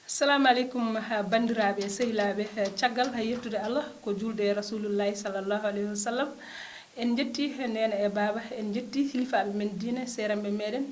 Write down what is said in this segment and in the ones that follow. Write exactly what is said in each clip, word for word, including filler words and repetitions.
Assalamu aleykum, ha, banndiraaɓe, sehilaaɓe, eh, caggal, ha, yettude Allah, ko juulde e Rasulullahi sallallahu alayhi wa sallam. En njetti, eh, neene e baaba, en njetti hilifaaɓe men diine, seeranɓe meɗen.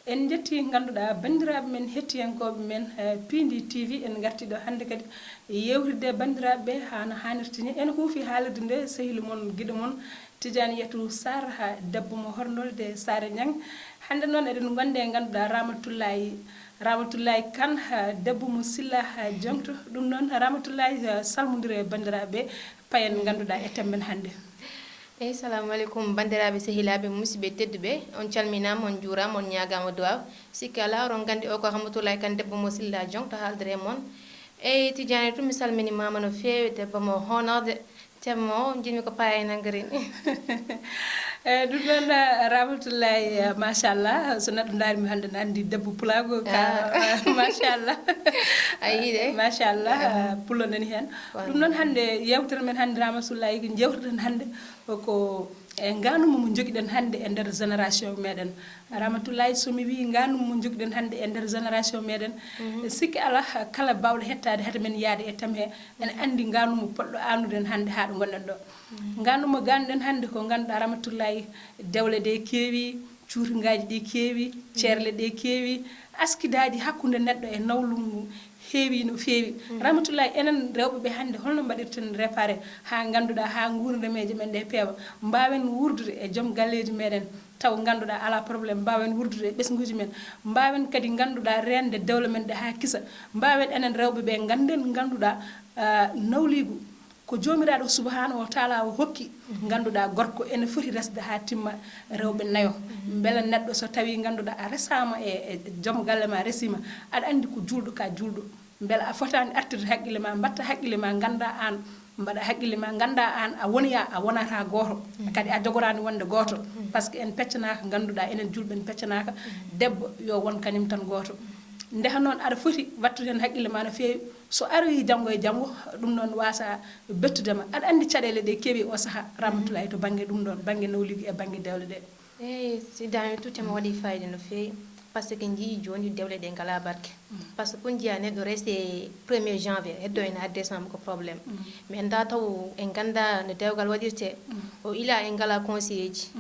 En njetti, ngannduɗaa, banndiraaɓe men, hettiyankooɓe men, eh, Piindi T V. En ngarti ɗo hannde kadi yewtidde banndiraaɓe ɓe haa no haanirta ni. En huufi haalirde nde sehil mon, giɗo mon, Tidiane Yatou Sarr, ha, debbo mo hornolde Saare Ñang. Hannde noon eɗen ngonndi e ngannduɗaa Ramatullahi, Ramatullahi Kane, ha, debbo mo Silla, ha, Joŋto. Ɗum noon, Ramatullahi, ha, salmondire e banndiraaɓe ɓe, payen ngannduɗaa e thème men hannde. Eyi, salamu aleykum, banndiraaɓe, sehilaaɓe, musidɓe tedduɓe, on calminaama, on njuuraama, on ñaagaama duwaaw. Sikke alaa, oɗon nganndi o ko Ramatullahi Kane, debbo mo Silla Joŋto, haaldere e mon. Eyi, Tidiane, tun mi salminimaama no feewi, debbo mo honorde, thème o, njiɗmi ko paaya e nangari ni. Eh, ɗum ɗon, eh, Ramatullahi, eh, machallah, so neɗɗo ndaari mi hannde, ne anndi debbo pulaagu ka, eh, machallah. A yii de. Machallah, eh, pulo nani heen. Ɗum noon hannde, yewtere men hannde, Ramatullahi, ko jewteten hannde ko e ngaanuma mo njogiɗen hannde e nder génération meɗen. Ramatullahi, so mi wii ngaanuma mo njogiɗen hannde e nder génération meɗen, sikke alaa, kala baawɗo hettaade hade men yaade e thème he, ene anndi ngaanuma poɗɗo aanuden hannde haa ɗo ngonɗen ɗo. Ngaanuma gaanuɗen hannde ko ngannduɗaa Ramatullahi, dewle ɗe keewi, cuutingaaji ɗi keewi, ceerle ɗe keewi, askidaaji hakkunde neɗɗo e nawlum heewi no feewi. Ramatullahi, enen rewɓe ɓe hannde, holno mbaɗirten réparé haa ngannduɗaa, haa nguurdameeje men ɗe peewa, mbaawen wuurdude e joom galleeji meɗen, taw ngannduɗaa alaa problème, mbaawen wuurdude e ɓesnguuji men, mbaawen kadi ngannduɗaa reende dewle men ɗe haa kisa, mbaawen enen rewɓe ɓe ngannden ngannduɗaa, ah, nawliigu ko Joomiraaɗo Subhaanahu wa Taala o hokki, ngannduɗaa gorko ene foti resde haa timma rewɓe nayo. Mbele neɗɗo so tawii ngannduɗaa a resaama e, e joom galle ma resiima, aɗa anndi ko juulɗo ka juulɗo. Mbele a fotaani artirde haqqille ma, mbaɗta haqqille ma, nganndaa aan, mbaɗa haqqille ma, nganndaa aan a woniya, a wonata gooto. Kadi a jogoraani wonde gooto. Parce que en peccanaaka, ngannduɗaa enen juulɓe en peccanaaka, debbo yo won kañum tan gooto. Ndeha noon aɗa foti wattude heen haqqille ma no feewi. So aroyi janngo e janngo, ɗum noon waasa bettude ma. Aɗa anndi caɗeele ɗe keewi o saha, Ramatullahi, to bannge ɗum ɗoon, bannge nawliigu e bannge dewle ɗe. Eeyi, si daami tout thème o waɗi fayida no feewi, parce que en njiyii jooni dewle ɗe ngalaa barke. Parce que pour njiyaa neɗɗo rese premier janvier, heddo ene haa décembre ko problème. Mais nda taw en nganndaa no dewgal waɗirtee, o ila en ngalaa conseiller ji.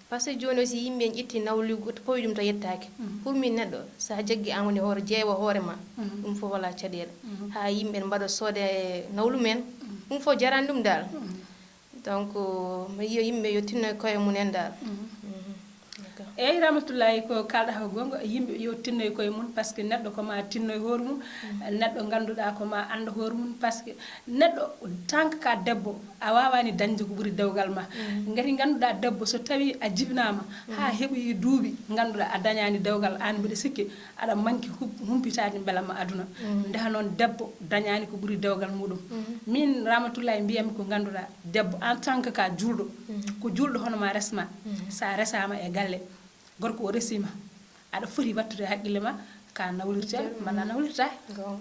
Parce que jooni aussi yimɓe en ƴetti nawliigu to pawi ɗum to yettaaki. Pour min neɗɗo, so a jaggi aan woni hoore, jeewa hoore ma, ɗum fof wala caɗeele. Haa yimɓe en mbaɗa soode nawlu men, ɗum fof jarani ɗum dal. Donc, mi yiya yimɓe yo tinno e koye mum en dal. D'accord. Eeyi, Ramatullahi, ko kaalɗaa ko goonga, yimɓe yo tinno e koye mum, parce que neɗɗo ko ma tinno e hoore mum, neɗɗo ngannduɗaa ko ma annda hoore mum, parce que neɗɗo, tant que ka debbo, a waawaani dañde ko ɓuri dewgal ma. Ngati ngannduɗaa debbo, so tawii a jibinaama, haa heɓoyi duuɓi, ngannduɗaa a dañaani dewgal, aan mbiɗa sikki, aɗa manki hub-, humpitaade mbelamma aduna. Ndeha noon debbo dañaani ko ɓuri dewgal muɗum. Min Ramatullahi mbiyammi ko ngannduɗaa, debbo en tant que ka juulɗo, ko juulɗo hono ma resma. Sa resaama e galle, gorko o resiima, aɗa foti wattude haqqille ma, ka nawlirte malla a nawlirtaaki. Goonga.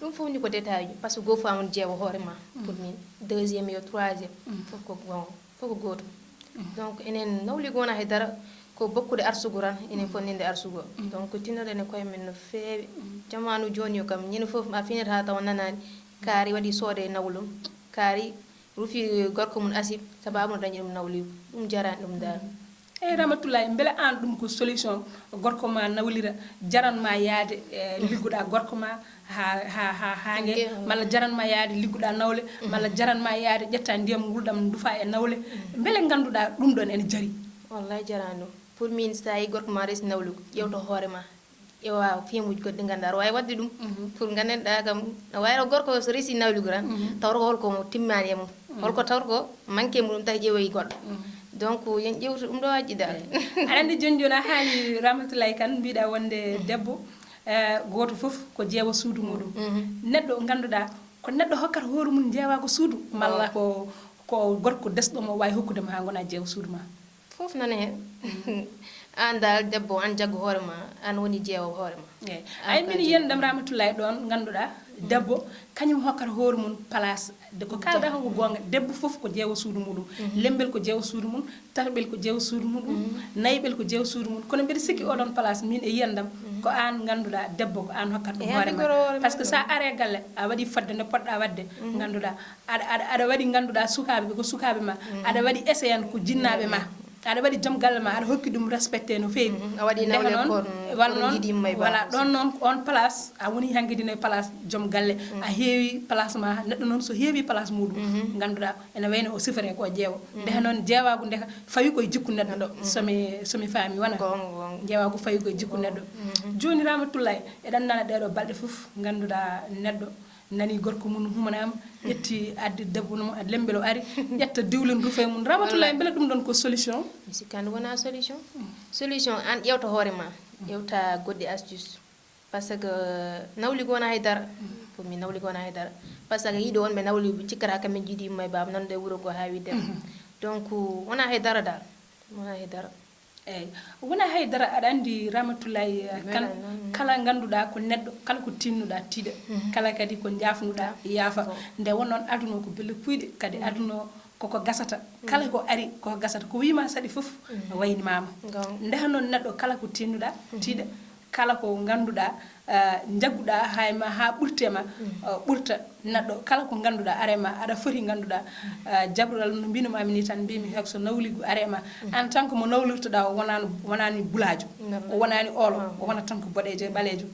Ɗum fof ni ko détail ji, parce que goo fof amun jeewa hoore ma. Pour min, deuxième yo troisième, fof ko goonga. Fof ko gootum. Donc, enen nawliigu wonaa hay dara, ko bokkude arsugo tan, enen fonninde arsugo. Donc, tinnoɗen e koye men no feewi. Jamaanu jooni o kam, ñande fof a finata tawa nanaani, kaari waɗi soode e nawlum, kaari rufi gorko mum asib, sababu no dañi ɗum nawliigu. Ɗum jarani ɗum dal. Eyi, Ramatullahi, mbele aan ɗum ko solution, gorko ma nawlira, jaran ma yaade, eh, liggoɗaa gorko ma, ha, ha, ha, ha nge, malla jaran ma yaade liggoɗaa nawle, malla jaran ma yaade ƴetta ndiyam ngulɗam ndufa e nawle. Mbele ngannduɗaa ɗum ɗon ene jari? Wallahi jarani ɗum. Pour min, sa yi gorko ma resi nawlugo, ƴewto hoore ma. Ƴeewa feemuuji goɗɗi ngannduɗaa aɗa waawi waɗde ɗum. Pour nganndanɗaa kam, no wayno gorko so resi nawlugo tan, tawata ko holko mo timmaani e mum. Holko tawata ko manque mum ɗum tawi ƴeewoyi goɗɗo. Donc, yen ƴeewtu ɗum ɗo hajji dal. Aɗa anndi jooni jooni a haali Ramatullahi Kane, mbiɗa wonde debbo, eh, gooto fof ko jeewa suudu muɗum. Neɗɗo ngannduɗaa ko neɗɗo hokkata hoore mum jeewa ko suudu, malla ko, ko gorko desɗo mo waawi hokkude ma haa ngona jeewa suudu ma. Fof nana heen. Aan dal debbo, aan jaggu hoore ma, aan woni jeewo hoore ma. Eey. Ay, min yiyan ɗam Ramatullahi ɗoon, ngannduɗaa, Debbo, kañum hokkata hoore mum place. De ko kaalɗaa ko, ko goonga. Debbo fof ko jeewo suudu muɗum. Lembel ko jeewo suudu mum, tataɓel ko jeewo suudu muɗum, nayiɓel ko jeewo suudu mum. Kono mbeɗa sikki oɗon place, min e yiyandam, ko aan ngannduɗaa debbo, ko aan hokkata ɗum hoore ma. Parce que sa are galle, a waɗi fodde nde poɗɗa waɗde, ngannduɗaa. Aɗa, aɗa, aɗa waɗi ngannduɗaa sukaaɓe ɓe ko sukaaɓe ma. Aɗa waɗi essayant ko jinnaaɓe ma. Aɗa waɗi joom galle ma, aɗa hokki ɗum respecté no feewi. A waɗi nawle noon, kon, walla noon, voilà, ɗon noon ko on place, a woni hankkadi no e place joom galle. A heewi place ma, neɗɗo noon so heewi place muɗum, ngannduɗaa, ene wayno o sifore ko jeewo. Ndeha noon jeewaagu ndeha fawi koye jikku neɗɗo. Somi, somi faami wona. Jeewaagu fawi koye jikku neɗɗo. Jooni Ramatullaay, eɗen nana ɗeɗo balɗe fof, ngannduɗaa neɗɗo nani gorko mum humanaama, ƴetti addi debbo mum, lembel o ari, ƴetta diwlin rufe mum. Ramatullaay, mbele ɗum ɗon ko solution? Mi sikkaani wona solution. Solution, aan ƴeewta hoore ma, ƴeewta goɗɗi astuce. Parce que nawligu wona hay dara. Pour mi nawligu wona hay dara. Parce que yiɗo on ɓe nawligu cikkata kamɓe jiiɗi yumma e baaba nan ɗo e wuro goo haa wiide. Donc, wona hay dara dal. Wona hay dara. Eeyi, wona hay dara, aɗa anndi Ramatullaay, eh, kan, kala ngannduɗaa ko neɗɗo, kala ko tinnuɗaa tiiɗa, kala kadi ko njaafnuɗaa yaafa. Nde wonnoon aduna o ko belle puyɗe, kadi aduna o koko gasata. Kala ko ari koko gasata, ko wiima saɗi fof waynimaama. Ndeha noon neɗɗo kala ko tinnuɗaa tiiɗa, kala ko ngannduɗaa, eh, njagguɗaa hay ma haa ɓurte ma, eh, ɓurta neɗɗo kala ko ngannduɗaa are ma, aɗa foti ngannduɗaa, eh, jabruɗal no mbino mami ni tan, mbimi hek so nawligu are ma, en tant que mo nawlirtoɗaa o wonaani, wonaani bulaajo, o wonaani oolo, o wonata tan ko boɗeejo e ɓaleejo.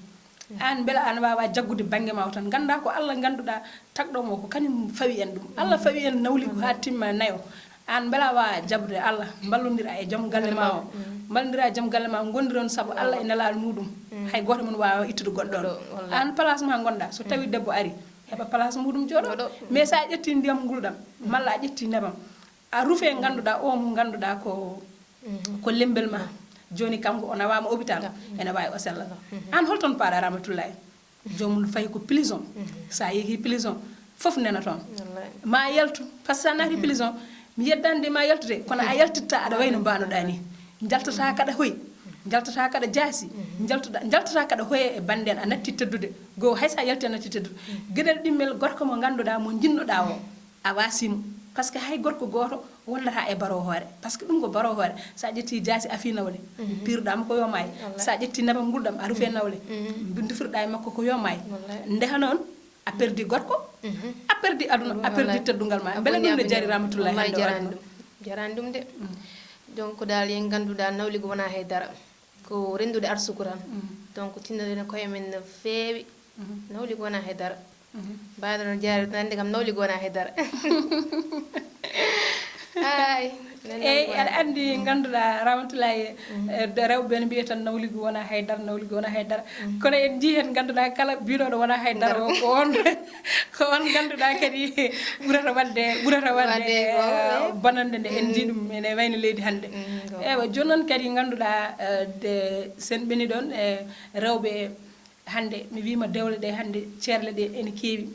Aan mbela aɗa waawa jaggude bannge ma o tan, nganndaa ko Allah ngannduɗaa tagɗo mo ko kañum fawi en ɗum. Allah fawi en nawligu haa timma nayo. Aan mbela a waawa jaɓde Allah, mballondira e joom galle ma o. Mballondira e joom galle ma o, ngondiron sabu Allah e nelaaɗo muɗum. Hay gooto mon waawa ittude goɗɗo on. Aan place ma ngonɗaa, so tawi debbo ari, heɓa place muɗum jooɗo. Mais so a ƴetti ndiyam ngulɗam, malla a ƴetti nebam, a rufe ngannduɗaa o mo ngannduɗaa ko, ko lembel ma. Jooni kanko o nawaama hôpital, ene waawi o sella. Aan holton paaɗa Ramatullaay? Joomum fayi ko prison. So a yehi prison, fof nena toon. Ma yaltu, parce que so a naati prison, mi yeddande ma yaltude, kono a yaltitta aɗa wayno mbanoɗaa ni. Njaltata kaɗa hoyi, njaltata kaɗa jaasi, njaltuɗa, njaltata kaɗa hoye e bande en, a natti teddude. Goo, hay so a yalti a natti teddude. Geɗel ɗimmel gorko mo ngannduɗaa, mo jinnoɗaa o, a wasimo. Parce que hay gorko gooto wallata e baro hoore. Parce que ɗum ko baro hoore. So a ƴetti jaasi a fi nawle. Pirɗaa mo ko yo maay. So a ƴetti nebam ngulɗam a rufe nawle. Ndufirɗaa e makko ko yo maay. Ndeha noon, a perdi gorko, a perdi aduna, a perdi teddungal ma. Mbele ɗum ne jari Ramatullaay hannde o aduna? Jarani ɗum de. Donc dal yen ngannduɗaa nawligu wona hay dara. Ko renndude arsuku tan. Donc tinnoɗen koye men no feewi. Nawligu wona hay dara. Mbaɗa no jaari tan, anndi kam nawligu wona hay dara. Ay, eyi, aɗa anndi, ngannduɗaa Ramatullaay, eh, rewɓe ɓe no mbiya tan nawligu wona hay dara, nawligu wona hay dara. Kono en njii heen, ngannduɗaa, kala biɗoɗo wona hay dara o, ko on, ko on ngannduɗaa kadi ɓurata waɗde, ɓurata waɗde, eh, bonannde nde. En njii ɗum ene wayno leydi hannde. Ewa, jooni noon kadi ngannduɗaa, eh, de, sen ɓeni ɗoon, eh, rewɓe hannde, mi wiima dewle ɗe hannde, ceerle ɗe ene keewi.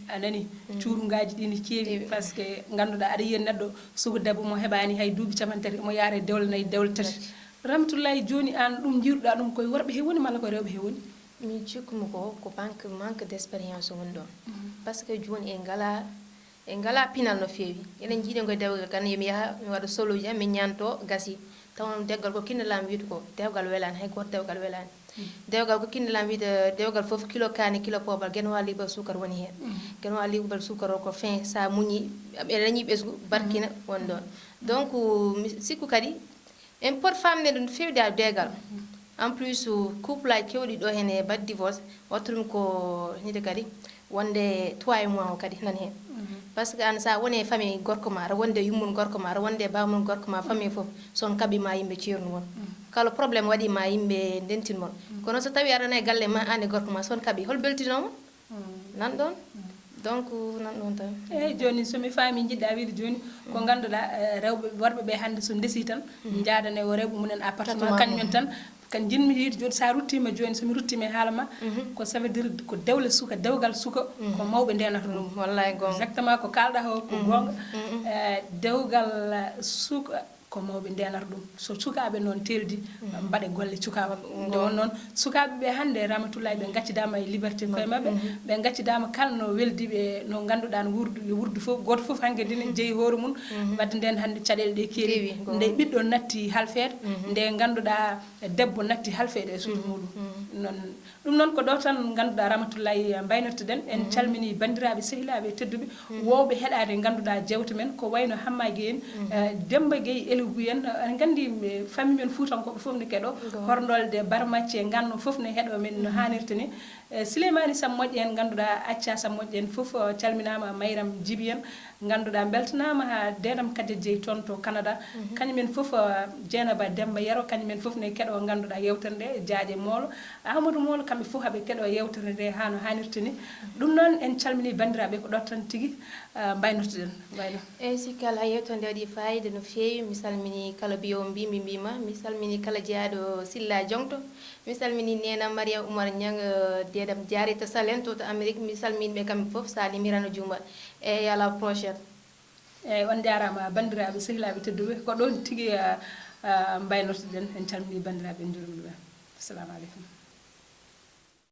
A nani? Cuurungaaji ɗi ne keewi, parce que ngannduɗaa aɗa yiya neɗɗo suka debbo mo heɓaani hay duuɓi capanɗe tati, omo yaara e dewle nayi, dewle tati. Ramatullaay, jooni aan ɗum njiiruɗaa ɗum koye worɓe he woni malla koye rewɓe he woni? Min cikkumi ko, ko manque, manque d'expérience woni ɗoon. Parce que jooni en ngalaa, en ngalaa pinal no feewi. Eɗen njiiɗi ngoye dewgal kan, yo mi yaha, mi waɗa soluuji am, mi ñaanto, gasi. Taw noon dewgal ko kinɗe lam wiyata ko, dewgal welaani, hay gooto dewgal welaani. Dewgal ko kinɗe lam wiyata, dewgal fof kilo kaani, kilo poobal, genwaa liibar suukar woni heen. Genwaa liibar suukar o ko fin, so a muñii, a dañii ɓesngu, barkina, woni ɗoon. Donc, mi sikku kadi, en poti faamde ɗum no feewi de dewgal. En plus, couple aji keewɗi ɗo heen e baɗ divorce, wattu ɗum ko hide kadi, wonde trois mois o kadi nan heen. Parce que aan so a woni e famille gorko ma, aɗa wonde e yummum gorko ma, aɗa wonde e bammum gorko ma, famille fof, so on kaɓii ma yimɓe ceernu mon. Kala problème waɗii ma yimɓe ndentin mon. Kono so tawii aɗa e galle ma, aan e gorko ma, so on kaɓii, hol beltinoo mon? Nan ɗoon. Donc, nan ɗoon tan. Eeyi, jooni, so mi faamii, njiɗɗaa wiide jooni, ko ngannduɗaa, eh, rewɓe, worɓe ɓe hannde so ndesii tan, njaadane o rewɓe mumen appartement, kañumen tan. Kan njiɗmi yiide jooni, so a ruttiima jooni, so mi ruttiima e haala ma, ko ça veut dire ko dewle suka, dewgal suka, ko mawɓe ndenata ɗum. Wallaay goonga. Exactement ko kaalɗaa o, ko goonga. Eh, dewgal, eh, suka, ko mawɓe ndenar ɗum. So sukaaɓe noon teeldi, mbaɗe golle cukaaɓe. Nde won noon, sukaaɓe ɓe hannde, Ramatullahi, ɓe ngaccidaama e liberté koye maɓɓe, ɓe ngaccidaama kala no weldi ɓe, no ngannduɗaa no wurdu, yo wurdu fof, gooto fof hanke ndine jeyi hoore mum. Wadde ndeen hannde caɗeele ɗe keewi. Keewi, ko nde ɓiɗɗo natti halfeede, nde ngannduɗaa debbo natti halfeede e suudu muɗum. Noon, ɗum noon ko ɗo tan ngannduɗaa Ramatullahi mbaynortoɗen. En calminii banndiraaɓe, sehilaaɓe tedduɓe, woowɓe heɗaade ngannduɗaa jeewte men, ko wayno Hamma Gueye en, eh, Demba Gueye, Elihu en, eh, en nganndi, eh, famille men fuutankooɓe fof ne keɗo, Horndolde, Barmacce, Nganno fof ne heɗo men no haanirta ni. Eh, Souleymani Sam Moƴƴe en ngannduɗaa, Acca Sam Moƴƴe en fof, eh, calminaama, Mayram Jibi en, ngannduɗaa mbeltanaama haa Deenam Kadiat Jeey toon to Canada. Kañum en fof, eh, Jeenaba Demba Yero, kañum en fof ne keɗo ngannduɗaa yeewtere nde, Jaaƴe Moolo, Amadou Moolo, kamɓe fof haɓe keɗo yeewtere nde haa no haanirta ni. Ɗum noon en calminii banndiraaɓe, ko ɗo tan tigi, eh, mbaynortoɗen. Mbayno. Eeyi, sikki alaa, yeewtere nde waɗi faayiida no feewi. Mi salminii kala biyoowo Mbiimi Mbiima, mi salminii kala jeyaaɗo Silla Joŋto, mi salminii Neena Mariam Oumar Niang, eh, Deedam Jaarita Salen to, to Amérique, mi salminii ɓe kamɓe fof, Salim Mirano Jumba. Eeyi, à la prochaine. Eeyi, on njaaraama banndiraaɓe, sehilaaɓe tedduɓe, ko ɗoon tigi, eh, eh, mbaynortoɗen. En calminii banndiraaɓe, en njuuriima ɗumen. Assalamu aleykum.